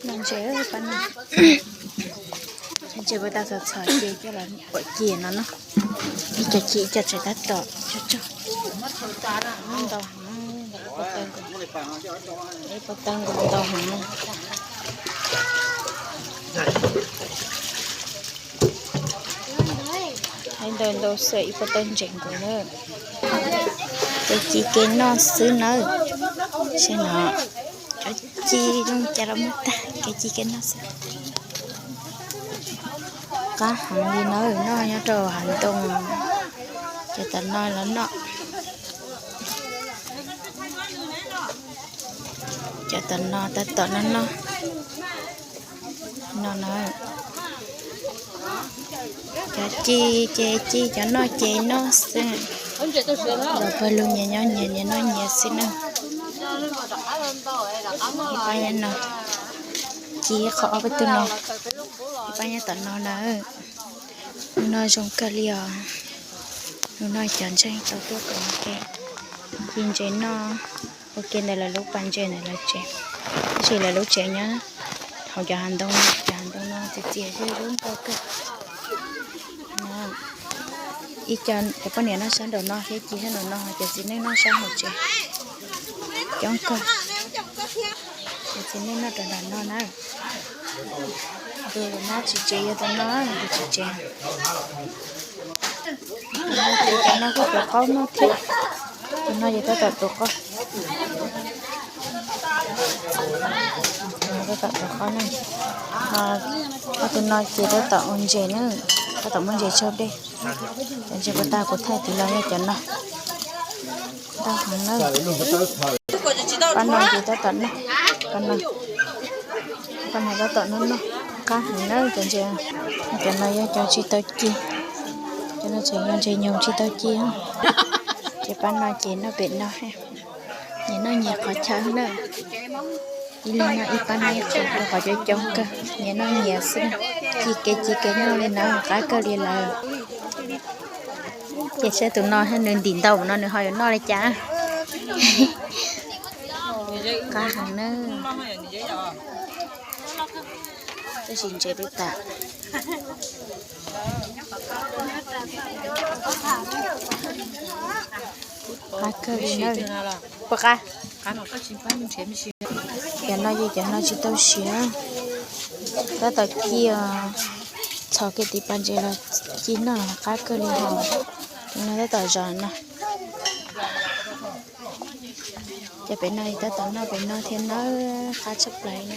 No ntses pab no. Ntses puas tas txhom txhom ces coj los puam cia no na. Ib co ci ib co tsev tab tom tso tso. Ntau heev, ib pob tawb nkaus ntau heev. Ntau ntau xwb ib pob tawb ntses nkaus na. Kev ci kev noj xwb nawb. Saib no, cov ci zoo cas los muaj tag, kev ci kev noj xwb. Qab heev li nawb, noj nyob rau hav ntoo. Cov tom no los noj. Cov tom no tab tom noj noj. No na, cov ci ces ci, cov noj ces noj xwb. Los pawg lug nyias nyob nyias, nyias noj nyias xwb na. Ib pab nyob no, ci qhov ob peb tug no. Ib pab nyob tom no na. Nus no zoo kawg li os. Nus no cov ntseeg tau tuaj kom ua ke, ci ntses noj ua ke ntawm lawv lub pas ntses ntawm lawv tsev. Tab sis lawv lub tsev nyob hauv cov hav ntoo, cov hav ntoo no txias txias zeb zeb nkauj kawg. Ib co cov poj niam noj sab nraum no thiab ci sab nraum no, cov txiv neej noj sab hauv tsev coob kawg. Cov txiv neej noj rau nram no na. Tus nab tsis tsev yog tus no, tus tsis tsev. Tus no ces cov no kuj tuav qaub noj thiab. Tus no ces tab tom tuav qaub. Tab tom tuav qaub na. Tus no ces tab tom ua ntses na, tab tom muab ntses tsau dej. Cov ntses puas tag kuv thaij tid los yog cov no. Ntau heev na. Pab no ces tab tom noj, pab no, pab no tab tom noj noj. Qab heev na cov ntses. Cov no yog cov tsis tau ci, cov no tseem yog ntses nyoos tsis tau ci. Ces pab no ces noj pem no. Nyias noj nyias qhov chaw na. Ib leeg noj ib pab, noj ib qho, rau qhov coob coob kawg, nyias noj nyias xwb. Ci kev ci kev noj li ntawd qab kawg li lawm. Ces saib tus no nws ntim ntau no nws ho yuav noj li cas. Qab heev na. Tab sis ntses twb tas. Qab kawg li na. Puas qab? Cov no ces cov no tsis tau siav. Tab tom ci, txhos kiag tiv pas ntses los ci noj qab kawg li hos. Tus no tab tom zov no. Ces pem no tab tom noj pem no thiab nawb, qab tshaj plaws na.